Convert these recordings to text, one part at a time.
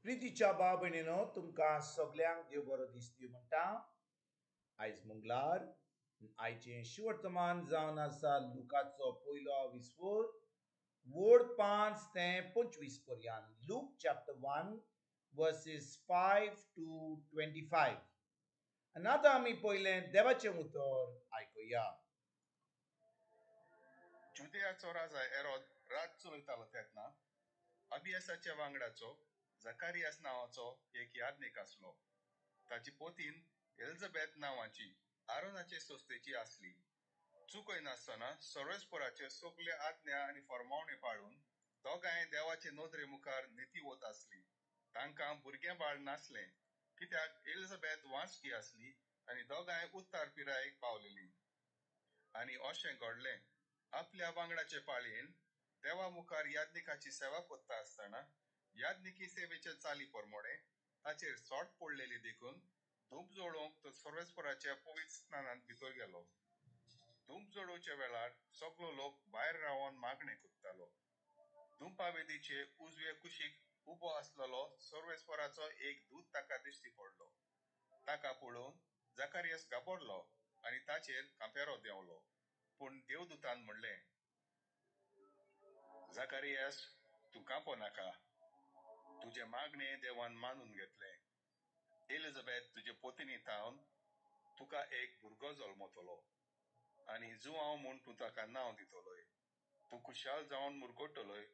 प्रितीच्या भाव भयणीनो, तुमकां सगल्यांक देव बरो दीस दिवं म्हणटा. आयज मंगळार, आयचें शिवर्तमान जावन आसा लुकाचो पयलो विस्फोर वोड 5 ते 25 पर्यंत. Luke chapter 1 verses 5 to 25. आनी आतां आमी पयलें देवाचें उतर आयकुया. जुदेयाचो राजा हेरोद राज चलयतालो तेन्ना अबियासाच्या वांगडाचो जकारियास नांवाचो एक याज्ञीक आसलो. ताची पोतीन एलिझाबेथ नांवाची आरोनाचे संस्थेची आसली. चुकयनासतना सर्वेस्पराच्यो सगल्यो आज्ञा आनी फर्मावण्यो पाळून दोगांय देवाचे नदरे मुखार नितीवत आसली. तांकां भुरगें बाळ नासलें, कित्याक एलिझाबेथ वांचटी आसली आनी दोगांय उत्तर पिरायेक पावलेली. आनी अशें घडलें, आपल्या वांगडाचे पाळयेन देवा मुखार याज्ञिकाची सेवा करता आसतना याज्ञिकी सेवेचे चाली परमोडे ताचेर सोट पडलेली देखून धूप जळोवंक तो सर्वेस्पराच्या पवित्र स्नानांत भितर गेलो. धूप जळोवच्या वेळार सगलो लोक भायर रावन मागणें करतालो. धुंपावेदीचे उजवे कुशीक उबो आसलेलो सर्वेस्पराचो एक दूत ताका दिश्टी पडलो. ताका पळोवन जकारियस घाबरलो आनी ताचेर कांपेरो देंवलो. पूण देवदूतान म्हणलें, जकारियस, तूं कांपो नाका. तुजें मागणें देवान मानून घेतलें. एलिझाबेथ तुजे पोतिनी थावन तुका एक भुरगो जल्मतलो आनी जुआंव म्हूण तूं ताका नांव दितलोय. तूं खुशाल जावन मुरगटलोय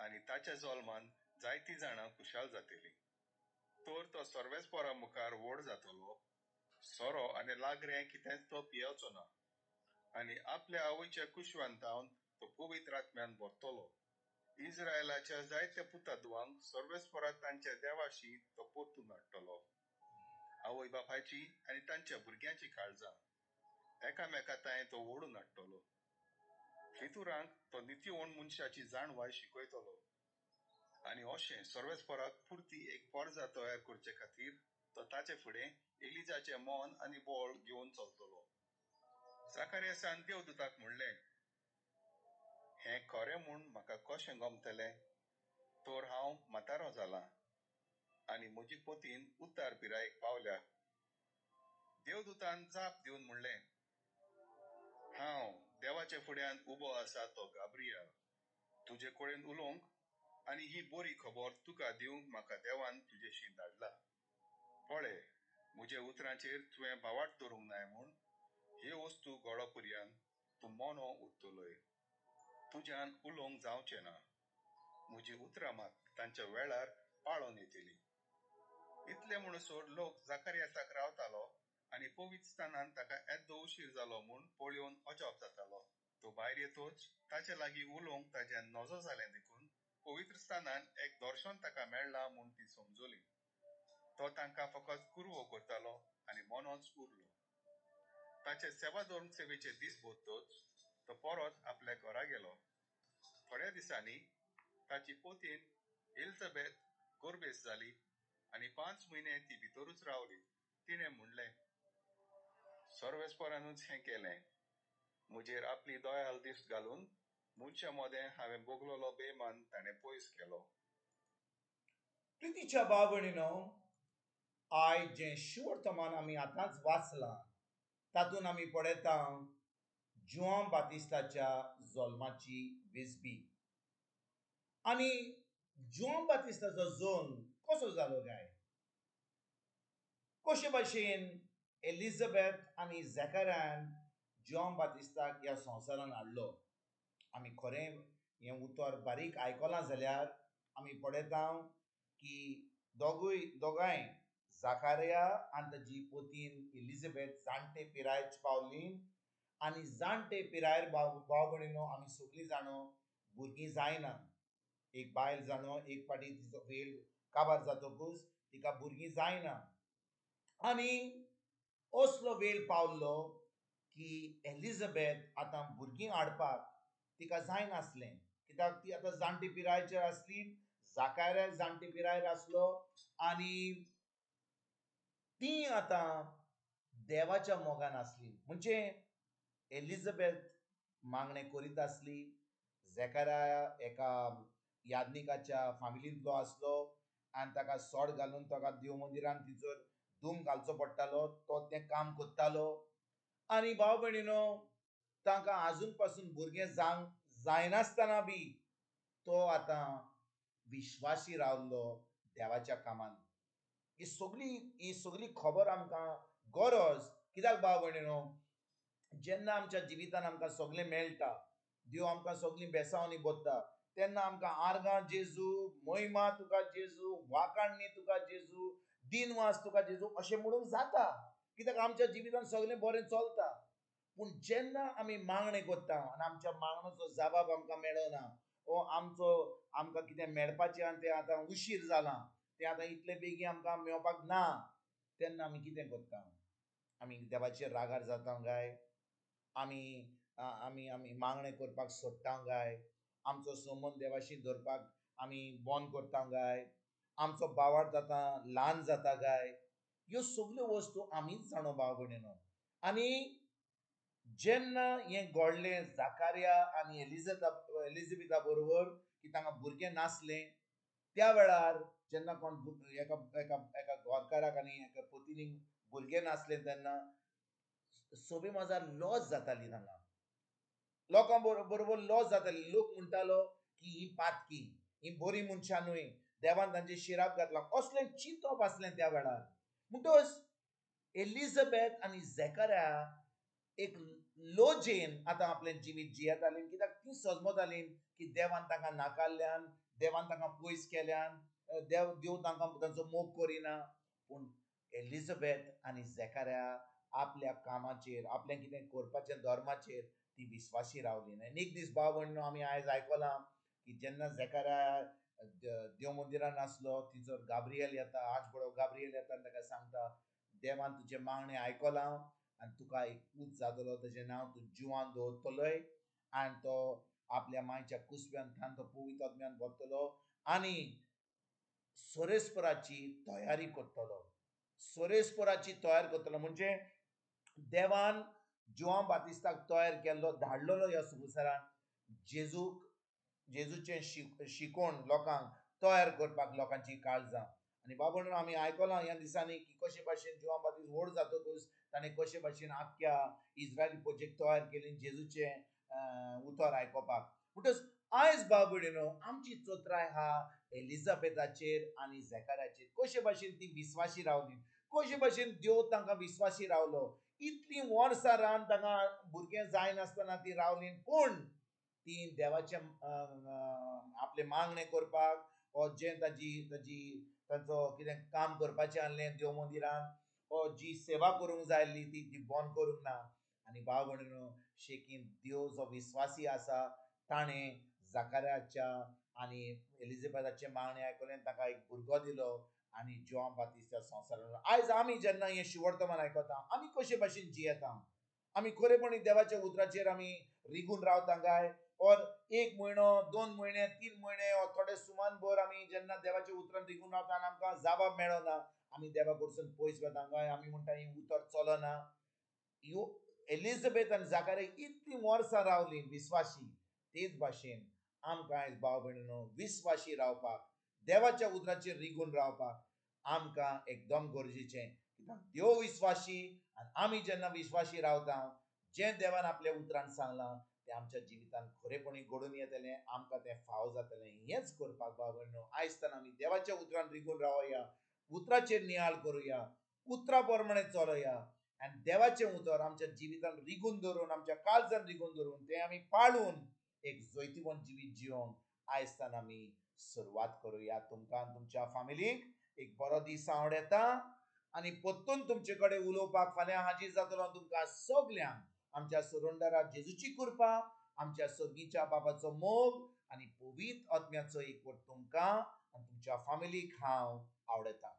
आनी ताच्या जल्मान जायतीं जाणां खुशाल जातलीं. तर तो सर्वेस्परा मुखार व्हड जातलो. सोरो आनी लागरें कितेंच तो पियेवचो ना आनी आपल्या आवयच्या कुशवान थावन तो पवित्र आत्म्यान भरतलो. इस्रायलाच्या जायत्या पुतादुवांक सर्वेस्परा तांच्या देवाशी तो परतून हाडटलो. आवय बापायची आनी तांच्या भुरग्यांची काळजां एकामेका तांय तो ओडून हाडटलो. फितुरांक तो नितीवण मनशाची जाणवाय शिकयतलो. आनी अशें सर्वेस्पराक पुरती एक पोरजा तयार करचे खातीर तो ताचे फुडें एलिजाचें मन आनी बळ घेवन चलतलो. जाकारियासान देवदूताक म्हणलें, हें खरें म्हूण म्हाका कशें गमतलें? तर हांव म्हातारो जालां आनी म्हजी पोतीन उत्तर पिरायेक पावल्या. देवदूतान जाप दिवन म्हणलें, हांव देवाच्या फुड्यान उबो आसा तो गाब्रियल. तुजे कडेन उलोवंक आनी ही बरी खबर तुका दिवंक म्हाका देवान तुजेशी धाडला. पळय, म्हज्या उतरांचेर तुवें भावाट दवरूंक नाय म्हूण हे वस्तू घोडो पर्यंत तूं मोनो उरतलोय. तुज्यान उलोवंक जावचें ना. म्हजी उतरां मात तांच्या वेळार पाळोन येतली. इतले म्हणसर लोक जाकारियासाक रावतालो आनी पवित्र स्थानान ताका येद्दो उशीर जालो म्हूण पळोवन अजाप जातालो. तो भायर येतोच ताचे लागीं उलोवंक ताज्यान नजो जालें देखून पवित्र स्थानान एक दर्शन ताका मेळ्ळां म्हूण ती समजली. तो तांकां फकत कुरवो करतालो आनी मोनोच उरलो. ताचे सेवाधर्म सेवेचे दीस भरतच तो परत आपल्या घरा गेलो. थोड्या दिसांनी ताची पोतीन एलिझाबेथ गोरबेस जाली आनी 5 म्हयने ती भितरूच रावली. तिणें म्हणलें, सर्वेस्परानूच हें केलें. म्हजेर आपली दयाल दिश्ट घालून मनशां मदें हांवें भोगलेलो बेमान ताणें पयस केलो. प्रितीच्या भाव भयणीनो, आयज जें शिवर्तमान आमी आतांच वाचलां तातूंत आमी पळयता जुआंव बातिस्ताच्या जल्माची विजबी. आनी जुआंव बातिस्ताचो जल्म कसो जालो काय? कशे भाशेन एलिझाबेथ आनी झेकारान जुआंव बातिस्ताक ह्या संवसारान हाडलो? आमी खरें हें उतर बारीक आयकलां जाल्यार आमी पळयता की दोगांय जाकारिया आनी ताजी पोतीन एलिझाबेथ जाणटे पिरायेर पावली. आनी जाणटे पिरायेर भाव भयणीनो आमी सगळीं जाणो भुरगीं जायना. एक बायल जाणो एक फावटी तिचो वेळ काबार जातकूच तिका भुरगीं जायना. आनी असलो वेळ पावल्लो की एलिझाबेथ आतां भुरगीं हाडपाक तिका जायनासलें, कित्याक ती आतां जाणटी पिरायेचेर आसली, जाकारिया जाणटी पिरायेर आसलो आनी ती आतां देवाच्या मोगान आसली. म्हणजे एलिझाबेथ मागणें करीत आसली, झेकारिया एका याज्ञिकाच्या फामिलींतलो आसलो आनी ताका सोड घालून ताका देव मंदिरान तिचो धूम घालचो पडटालो, तो तें काम करतालो. आनी भाव भयणीनो, तांकां आजून पासून भुरगें जावंक जायनासतना बी तो आतां विश्वासी रावलो देवाच्या कामान. ही सगळी खबर आमकां गरज कित्याक भाव भयणीनो, जेन्ना आमच्या जिवितान आमकां सगळें मेळटा, देव आमकां सगळीं बेसावणी बरता, तेन्ना आमकां आर्गां जेजू, महिमा तुका जेजू, वाखाणणी तुका जेजू, दिनवास तुका जेजू अशें म्हणूंक जाता, कित्याक आमच्या जिवितान सगळें बरें चलता. पूण जेन्ना आमी मागणें करता आनी आमच्या मागणेचो जबाब आमकां मेळना, ओ आमचो आमकां कितें मेळपाचें आनी तें आतां उशीर जालां, तें आतां इतलें बेगीन आमकां मेळपाक ना, तेन्ना आमी कितें करता? आमी देवाचेर रागार जाता काय? आमी आमी आमी मागणें करपाक सोडटा काय? आमचो संबंद देवाशी दवरपाक आमी बंद करता काय? आमचो बावार्थ आतां ल्हान जाता काय? ह्यो सगल्यो वस्तू आमीच जाणो भाव भयणीनो. आनी जेन्ना हें घडलें जाकारिया आनी एलिझाबेथा बरोबर की तांकां भुरगें नासलें, त्या वेळार जेन्ना कोण एका एका एका घरकाराक आनी एका पतिनीक भुरगें नासलें तेन्ना सोबे माजार लॉस जाताली, तांकां लोकां बरोबर लॉस जाताली. लोक म्हणटालो की ही पातकी, ही बरी मनशां न्हय, देवान तांचे शिराप घातला, असलें चिंतप आसलें त्या वेळार. म्हणटकच एलिझाबेथ आनी झेकारिया एक लोजेन आतां आपलें जिवीत जियेतालीं, कित्याक ती सजमतालीं की देवान तांकां नाकारल्यान, देवान तांकां पयस केल्यान, देव तांकां तांचो मोग करिना. पूण एलिझाबेथ आनी झेकारिया आपल्या कामाचेर, आपलें कितें करपाचें धर्माचेर ती विस्वासी रावली. आनी एक दीस भाव भयणीनो आमी आयज आयकलां की जेन्ना झेकारिया देव मंदिरान आसलो, तिचो गाब्रियल येता, आज बरो गाब्रियल येता आनी ताका सांगता, देवान तुजें मागणें आयकलां आनी तुका एक पूत जातलो, ताजें नांव तूं जुवान दवरतलोय आनी तो आपल्या मायच्या कुसव्यान थावन तो पवित्र आत्म्यान भरतलो आनी सोरेस्पराची तयारी करतलो. सोरेस्पराची तयार करतलो म्हणजे देवान जुवान बातिस्ताक तयार केल्लो, धाडलेलो ह्या संवसारान जेजूचें शिकोवन लोकांक तयार करपाक, लोकांची काळजां. आनी बाबा आमी आयकलां ह्या दिसांनी की कशे भाशेन जुवान बातिस्त व्हड जातकूच ताणें कशे भाशेन आख्ख्या इस्रायली प्रजेक तयार केली जेजूचें उतर आयकोपाक. म्हणटकच आयज भाव भयणीनो आमची चतुराय आहा एलिझाबेथाचेर आनी झेकारियाचेर, कशे भाशेन ती विस्वासी रावली, कशे भाशेन देव तांकां विस्वासी रावलो. इतलीं वर्सां रावन तांकां भुरगें जायनासतना ती रावली, पूण ती देवाचें आपलें मागणें करपाक ओ जें ताजी ताजी तांचो कितें काम करपाचें आसलें देव मंदिरान, ओ जी सेवा करूंक जाय आसली ती ती बंद करूंक ना. आनी भाव भयणीनो शेकीन देव जो विस्वासी आसा ताणें जाकारियाच्या आनी एलिझाबेथाचें मागणें आयकलें, ताका एक भुरगो दिलो आनी जुवान बातिस्ता संवसारान. आयज आमी जेन्ना हें शिवर्तमान आयकता, आमी कशे भाशेन जियेता? आमी खरेपणी देवाच्या उतराचेर आमी रिगून रावता काय? और एक म्हयनो, 2 म्हयने, 3 म्हयने और थोडे सुमान भर आमी जेन्ना देवाच्या उतरान रिगून रावता आनी आमकां जाबाब मेळना, आमी देवा कडसून पयस वता काय? आमी म्हणटा हें उतर चलना. ह्यो एलिझाबेथ आनी जाकारिया इतलीं वर्सां रावलीं विस्वासी, तेच भाशेन आमकां आयज भाव भयणीनो विस्वासी रावपाक, देवाच्या उतराचेर रिगून रावपाक आमकां एकदम गरजेचें. कित्याक देव विस्वासी आनी आमी जेन्ना विस्वासी रावता, जें देवान आपल्या उतरान सांगलां तें आमच्या जिवितान खरेपणी घडून येतलें, आमकां तें फाव जातलें. हेंच करपाक भाव भयणीनो आयज तर आमी देवाच्या उतरान रिगून रावया, उतराचेर नियाळ करुया, उतरा प्रमाणे चलोया आनी देवाचें उतर आमच्या जिवितान रिगून दवरून, आमच्या काळजान रिगून दवरून तें आमी पाळून एक जैतिवंत जिवीत जिवन आयज तान आमी सुरवात करुया. तुमकां तुमच्या फामिलीक एक बरो दीस आवडटा आनी परतून तुमचे कडेन उलोवपाक फाल्यां हाजीर जातलो. तुमकां सगल्यांक आमच्या सुरंदरा जेजूची कृपा, आमच्या सर्गीच्या बाबाचो मोग आनी पवित्र आत्म्याचो एकवट तुमकां आनी तुमच्या फामिलीक हांव आवडटा.